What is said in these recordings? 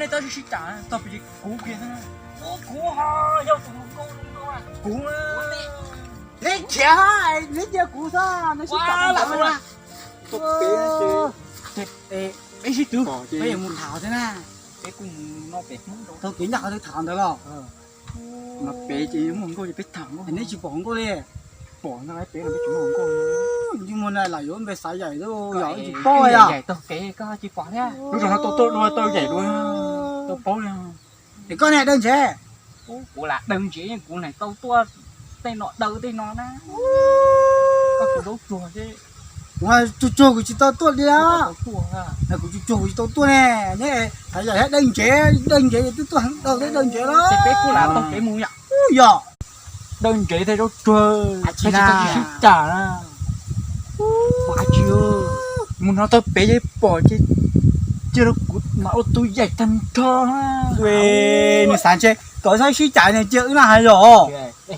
Tab sis sib cam tag pes kuv kiag. Kuv ho yog tus hluas nkauj zoo nkauj, kuv, neb khiav, neb cia kuv xwb, neb sib cam tag pes. Peb sib twv, peb yuav mus tham thiab na. Peb kuj mus no pem Hmoob rau, tau kev ncaj qhov twg tham ntawd los. No pem ces muaj nkauj ces peb tham nkauj, neb tsis pom nkauj li. Pom no peb peb tsis muaj nkauj. Yeej muaj na, lam yuav npe Xav Yaim, yog tsis paub yog. Yaim taug kev koj tsis pom thiab. Lub zog no tau tuaj dua tau yaim dua, tau paub li. Es koj ne, dawb ntsev? Kuv lam dawb ntsev, kuv lam tau tuaj tej no dawb tej no na. Koj tus zaub tsuag xwb. Kuv tsuag tsuag kuv tsis tau tuaj li. Kuv tsuag tsuag kuv tsis tau tuaj ne. Neb Xav Yaim thiab dawb ntsev, dawb ntsev twb tuaj heev dawb, dawb ntsev los. Ces peb kuj lam taug kev mus yom. Yog. Dawb ntsev thiab zaub tsuag, peb tsis tau sib cam na. Mus no tau pem ces pom ces cia rau kuv mam ua tus yaim tag nrho. Nws xav ntshe kom txhob sib cam nws cia wb na hais los.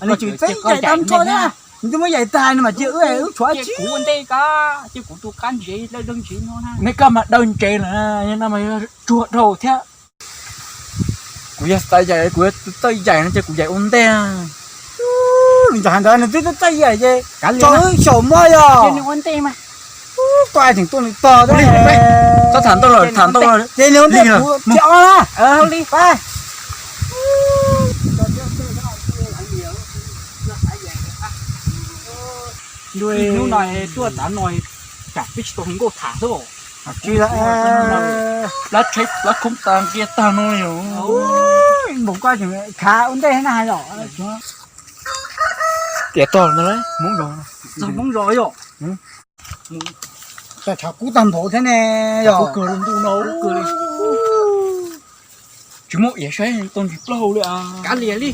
Nws tseem txeeb yaim tag nrho thiab, nws twb muab yaim tag nws mam cia wb, wb tshuav tsis. Kuv ua ntej ko, cia kuv tus qab ntsev dawb ntsev no na. Neb koj mas dawb ntsev lawm, no mas tsuag dhau thiab. Kuv yog Xav Yaim, kuv yog tus txawj yaim no ces kuv yaim ua ntej. Nws ntawd nws twb txawj yaim ces tso wb xyaum muab yog. Koj tseem tuaj nws tog, txhob tham ntau lawm, tham ntau lawm ces nws ua ntej kuv ces ob na. Hnub no tuaj tav no, tsam peb tsis tau hluas nkauj tham xwb. Tsis, plab tsheb plab khoob tas nqia tag no yom. Npaum koj tseem khav ua ntej na los. Tiam tog no Hmoob zos, txog Hmoob zos yom. Tshav kub tag npaum thiab ne yom. Ntuj no tsis muaj iav saib tau ntsis plaub hau li. Kav liam li.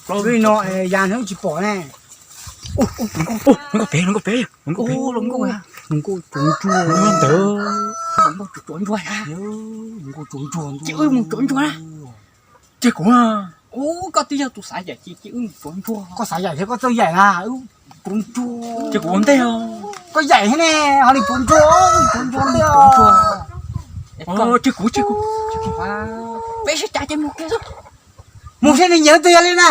Plaub hau no ya hnub tsis pom ne. Hluas nkauj pem, hluas nkauj pem, hluas nkauj pem, hluas nkauj tsuav ntsuag ntawd. Hluas nkauj tsuav ntsuag, hluas nkauj tsuav ntsuag, cia wb mus tsuav ntsuag na. Cia kuv, koj twb yog tus Xav Yaim ces cia wb mus tsuav ntsuag. Koj Xav Yaim thiab koj txawj yaim na, wb tsuav ntsuag. Cia kuv ua ntej os. Koj yaim thiab ne, ho li tsuav ntsuag, tsuav ntsuag ntej os. Cia kuv, cia kuv. Peb sib cav ces mus kiag xwb. Mus thiab nws nyiam twg yog li na.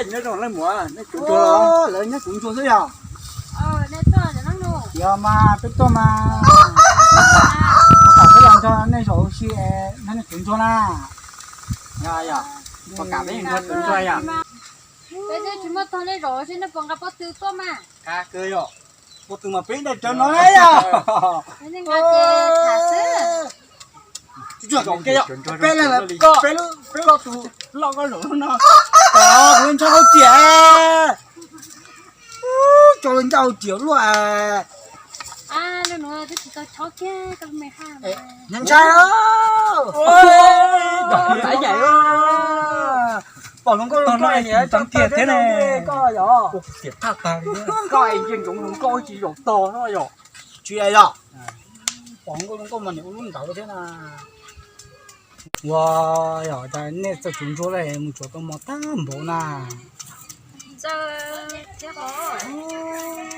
Nyob zoo leej muam, nej tsuav ntsuag los? Lawv nyob tsuav ntsuag xwb yog? Yog mas peb tuaj mas, ua kam peb los nrog nej zaum ua si, nej tsuav ntsuag na. Ua kam peb nrog tsuav ntsuag yom. Peb twb tsis muaj tog nej zaum ua si, nej puas nqa pob tw tuaj mas? Nqa kawg yom. Pob tw mas peb nqa rawv no na yom. Peb nqa ces tham xwb. Peb leeg, peb lub, peb lub tus loj koj zaum no. Kuv ntshaw hauj tiam, tso lub ntshaw hauj tiam luaj. Ntshai, pom hluas nkauj zoo nkauj niam tso tiag thiab ne. Koj yog koj es ntsia ntsoov hluas nkauj tsis zaum tog no yom. Tsis yog, pom hluas nkauj zoo nkauj mas niam ua lub ntawd thiab na. Ua, yog nej txawj tsuav ntsuag lawm mus tsuav tau mos tag npaum na.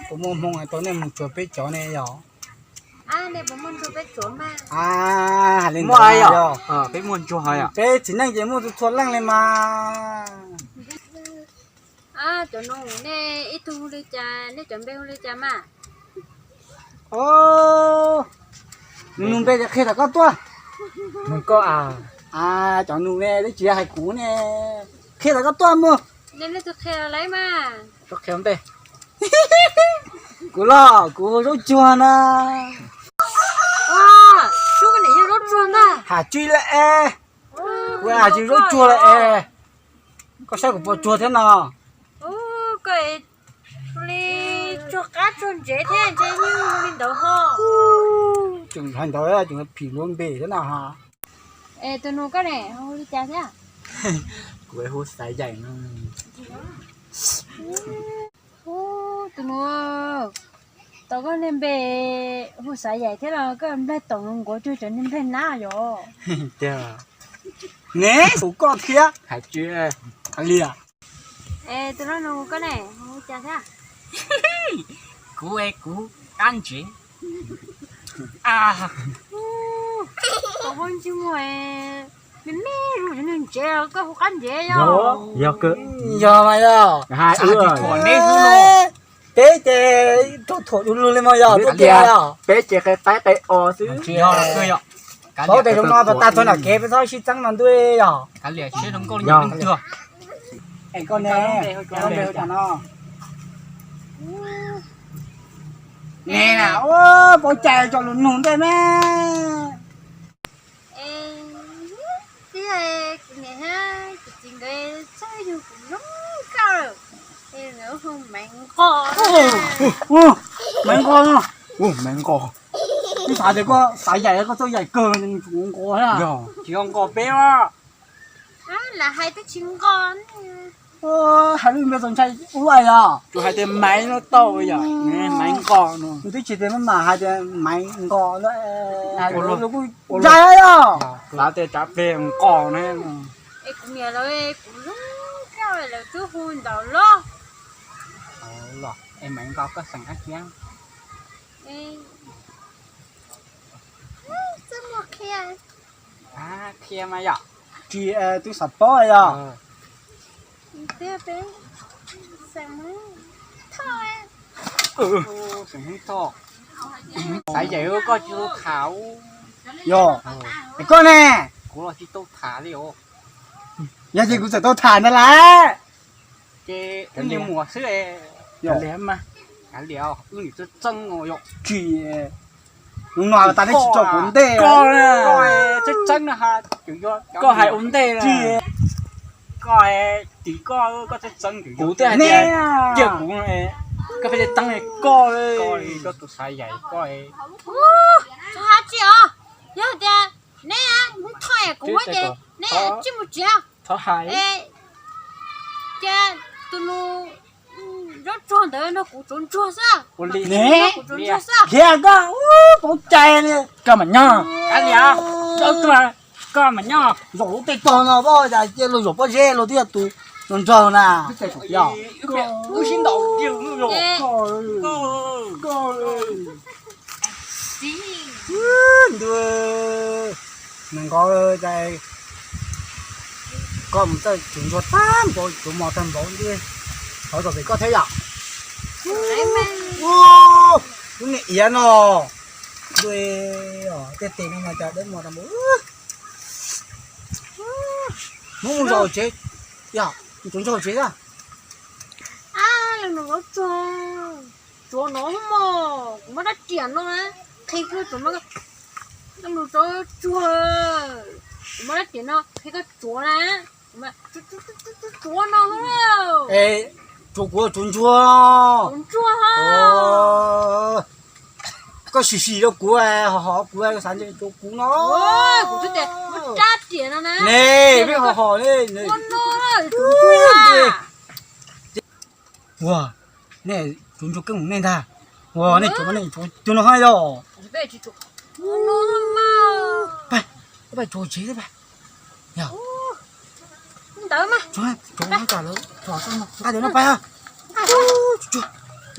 Puas muaj hmoo tau nej mus tsuav peb cov ne yog? Hais li ntawd yog, peb muaj ntsuag yom, peb txiv neej ces muaj txhua txhua leej li mas. Cov nus, nej ib tug hu li cas, nej cov npe hu li cas mas? Nus npe ces qhia tom koj tuaj. Nus koj a. Cov nus ne twb tsis hais kuv ne, qhia tom koj tuaj mus. Nej leej twg qhia lawm mas? Koj qhia ntej. Kuv los kuv zaub tsuag na. Zaub tsuag na. Has tsis lawm es, kuv has tsis zaub tsuag lawm es. Koj saib kuv puas tsuag thiab no. Koj li tsuag qab tsuag ntsev thiab ntshe yeej li ntawd ho. Tseem hais ntawd tseem phim luag npe thiab na ha. Es tus nus koj ne hu li cas thiab? Kuv hu Xav Yaim no. Tus nus, tau koj niag npe hu Xav Yaim thiab los koj nplaig toom nkaus cuag cov niag nplaig nab yom. Tiag, ne hu koj thiab hais tsis li. Es tus no nus koj ne hu cas thiab? Kuv es kuv qab ntsev. Ua, koj hu ntsej muag me me zus nws ntsev, koj hu qab ntsev yog? Yog, yog mas yog. Peb ces thuam du lug li mas yog, tuaj tiag yog. Peb ces qe taib qe os xwb. Paub tias zoo no pas tag txog nram kev peb txhob sib txeeb no ntuj yog. Es koj ne, koj npe hu cas no? Ne na, paub cai tso lus nug ntej me. Kuv niam thiab kuv txiv nkawd txawj yug kuv zoo nkauj lawm, es nkawd hu Maiv Nqos. Maiv Nqos, Maiv Nqos. Wb xav tias koj xav yaim koj txawj yaim kawg, Maiv Nqos thiab. Tsis yog nqos peb os. Lam hais twb tsis nqos. Hais lub npe txaus ntshai ua luaj yog. Tsuas hais tias Maiv no tau yom, Maiv Nqos no. Nws twb tsis tias maj mam hais tias Maiv Nqos no, hais lus kuj ntshai yog. Xav tias tsav pleg nqos ne. Es kuv niam lawv kuv zoo nkauj lawv twb hu ntawd los. Es Maiv Nqos koj xeem dab tsi? Txawj muag qhia. Qhia mas yom. Tsis, twb xav paub yog. Xav yaim koj tsis tau tham. Yog, es koj ne? Kuv los tsis tau tham li os. Yog ces kuv txawm tau tham ntag lauj. Ces wb niag muam xwb. Yog li mas, kav liam, wb niam txawj txeeb yom. Tsis, hnub no tas nej tsis tso kuv ntej. Txawj txeeb no ha, koj hais ua ntej. Koj, tim koj, koj txawj txeeb kuv thiaj hais tias cia kuv, koj pheej teeb koj. Koj tus xav yaim koj. Tsis hais tsis os, yog tias neb mus thov kuv ces neb tsis mus tsev. Thov hais. Ces tus nus zaub tsuag ntawd nrog kuv tsuav ntsuag xwb. Ua li ne, kuv tsuav ntsuag xwb. Khiav koj, paub cai li. Koj mam nyob. Kav liam, zaub tsuag, koj mam nyob. Zaum lub tej tog no, cas cia luag zaum pob zeb, luag twb yog tus nrog nrog na. Wb sib ntaus. Ntuj, Maiv Nqos, koj mus txawj tsuav ntsuag tag npaum, tsuav mos tag npaum, thov zam pem koj thiab yom. Lub niag iav no, ntuj, tej tes no mas cas dawb mos tag npaum. Muab mus zos tsev, yog, tsuav ntsuag tsev a. Tsuav no mog, kuv muab rab riam no na, qhia koj tsuav, koj mus tsuav tsuag, kuv muab rab riam no qhia koj tsuav na, tsuav no. Es tsuav kuv tsuav ntsuag, tsuav ntsuag. Koj sim sim rau kuv, hom hom kuv, xav ntshe tsuav kuv no. Kuv twb tias muab rab riam no na. Ne, peb hom hom ne. Ua, nej tsuav ntsuag keej mus nej ntag. Ua, nej tsuav, nej tsuav cua no hab yog. Pab, pab tsuav tsev pab. Yog, ntawd mas tsuav, tsuav no, nqa ntawm no pab. Tsuav,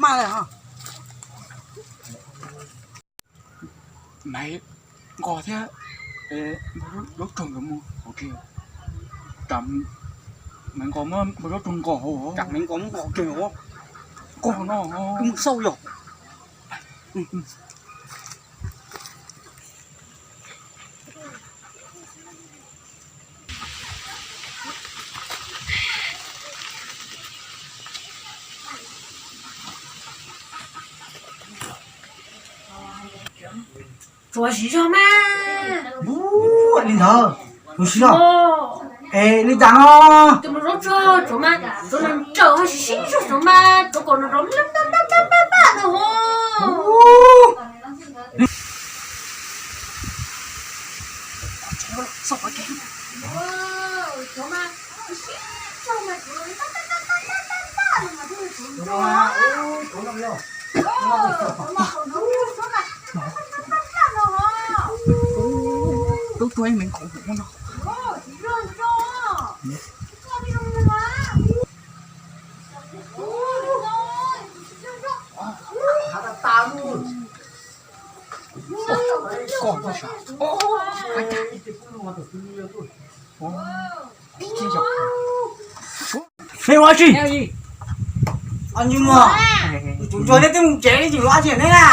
maj li os. Maiv Nqos thiab, zaub tsuag nkawd mus hauv tsev. Maiv Nqos muab zaub tsuag nqos hauv, Maiv Nqos muab nqos kiag hauv. Nqos no, wb mus xauj yog. Tsuav siv zog mas. Ua li ntawd, tsuav siv zog. Es li cas no? Tus no zaub tsuag tsuav mas, tsuav no ntsawm ho siv zog tsuav mas, tsuav kom no rov npaj npaj npaj npaj no ho. Tub tuag ib me nkaus no. Me ua tsi? Ntsej muag, tus ntsuag neb twb mus tsev tsis luag tsi neb na.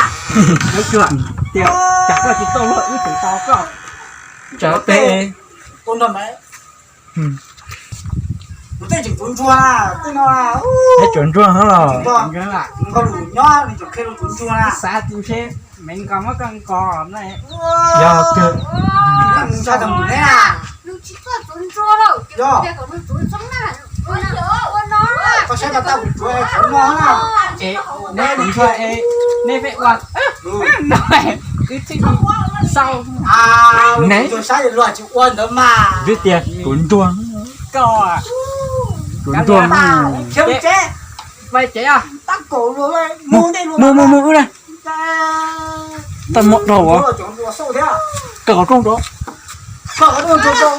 Tias cas koj tsis tau luag wb tseem tau koj. Tsam tej ua nrog mas. Kuv tej tseem tus ntsuag tej no. Tej tseem ntsuag los. Nws nkaus lus nyob nws tseem qhia rau tus ntsuag na. Xav tus seb me nkaus muab koj nkaus na. Yog kawg. Ntsuag tau mus neb na. Koj saib mas tau kuv tsuav tsuav no na. Es neb ntsuag es neb pheej ua no, wb thiaj li xav. Neb ntsuag saib luag tsis ua ntawd mas. Twb tias kuv ntsuag. Koj, kuv ntsuag mas. Khiav mus tsev. Mus tsev os. Tab kaum luag mus ntej luag mus mus mus wb na. Tau muab dhau as. Koj qhov rooj rau.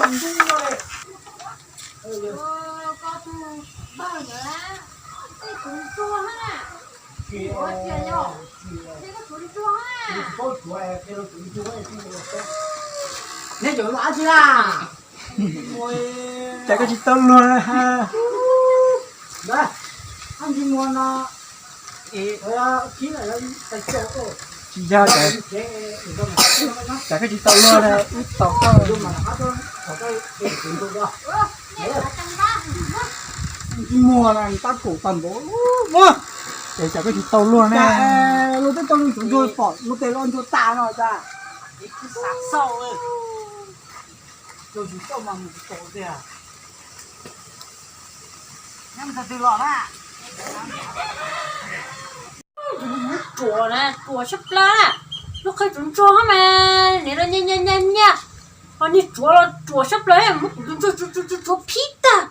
Neb cov luaj dab tsi na? Cas koj tsis tau luag na? Tsis yog, cas koj tsis tau luag na, wb tos koj. Tsis muag na, tab kaum tag npaum. Ces cas koj tsis tau luag na? Luag twb tau luag tus ntsuag pom luag tes luag ntsuag tas no tas. Tsis xav xauj. Tsis xauj mas mus tsis tau tiag. Nyob tag twg los na? Ruam na, ruam sab plaws na. Lub qhov tus ntsuag mas niam los nyias nyias nyias nyias, ho niag ruam los ruam sab plaws, muab kuv tus ntsuag tsuav tsuav phib tag.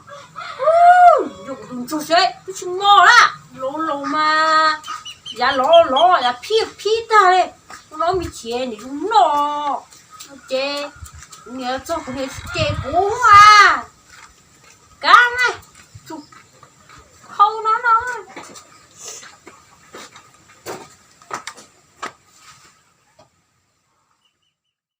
Yog kuv tus ntsuag seb twb tsis mos na, laus laus mas yav lov lov yav phib phib tag li. Ua no me chim niam zoo noj, ces kuv niam txog kuv niam tsis ces kuv a. Kav na.